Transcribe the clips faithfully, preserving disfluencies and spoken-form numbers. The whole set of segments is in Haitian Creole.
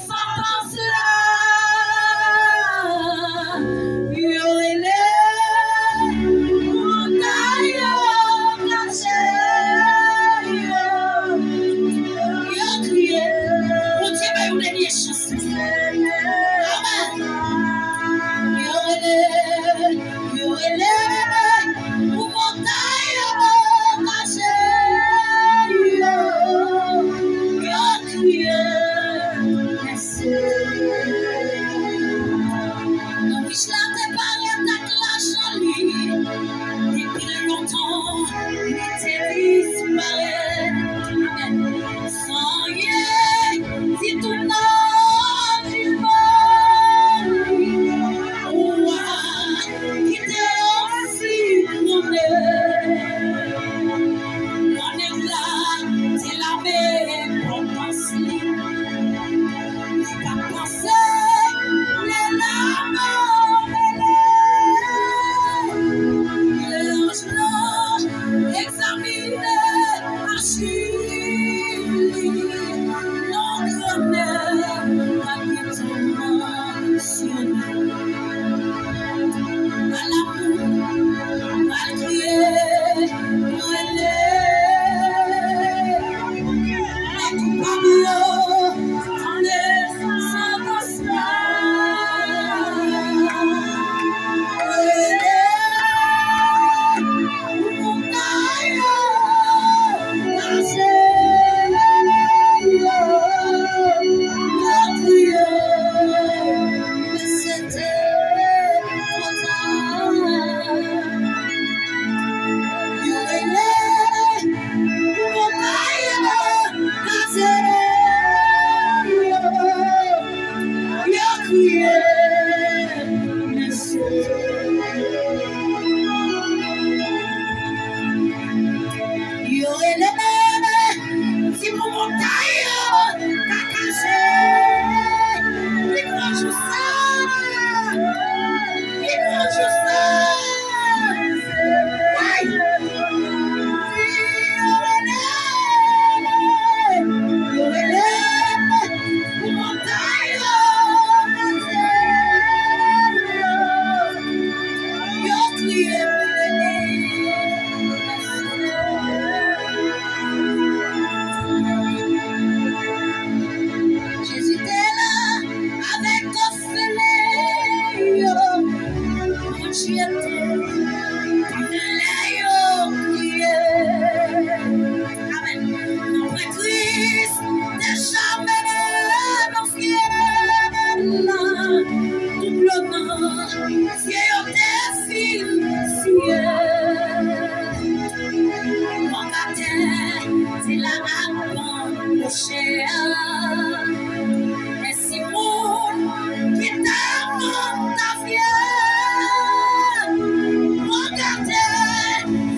Santans la, yo rele montay yo kache yo. Yo kriye. Bondye ba yo dènye chans. Amèn. Yo rele, yo rele pou montay yo kache yo. Yo kriye. Nan wich la te parèt ak lajan li. Depi lontan, li te disparèt. Amèn. San anyen ditou nan vivan li. Wa ki te osi konnen. Konnen la te lave enpòtans li. Li pa t panse lè lanmò rele. Lè anj lan egzamine achiv li, non grannè pa t gentan mansyone. Alamou, malgre mwen lè, men koupab yo tande santans la. Rele pou montay yo kache yo, yo kriye. Se te twò ta. Yo rele pou montay yo kache yo. Yo kriye. Mesye. Yo rele, si pou montay yo ka kache. Li pran jou sa. Li pran jou sa. Ay. Yo rele, yo rele pou montay yo kache. Yo kriye pou Deni. Jezi te la avèk òfelen yo. Bondye te tann lè yo kriye. Amèn. Non prètris te janm anonse syèl la, doubleman, zye yo te fin siye. Mògatè te la ak bon mouche a. Men si moun ki ta moun ta fye, mògatè,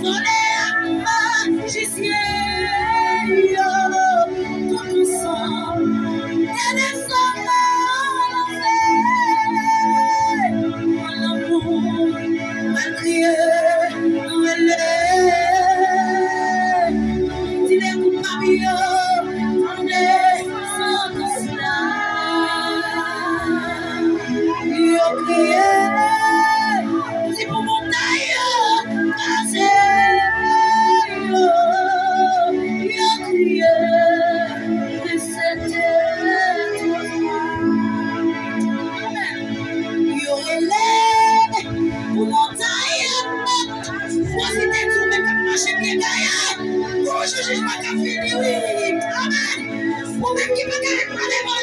vòlè ak majisyen yo. Tout ansanm, te dezòne ann anfè. An lanmou, al kriye, rele. Di lè koupab yo, tande santans la. Yo kriye, di pou montay yo kache yo. Yo kriye, men se te twò ta. Yo rele pou montay yo. Pwofite di w menm k ap mache pye gaye. Gon jou jijman k ap vini, wi. Amèn. Ou menm ki pa ka ret pale bò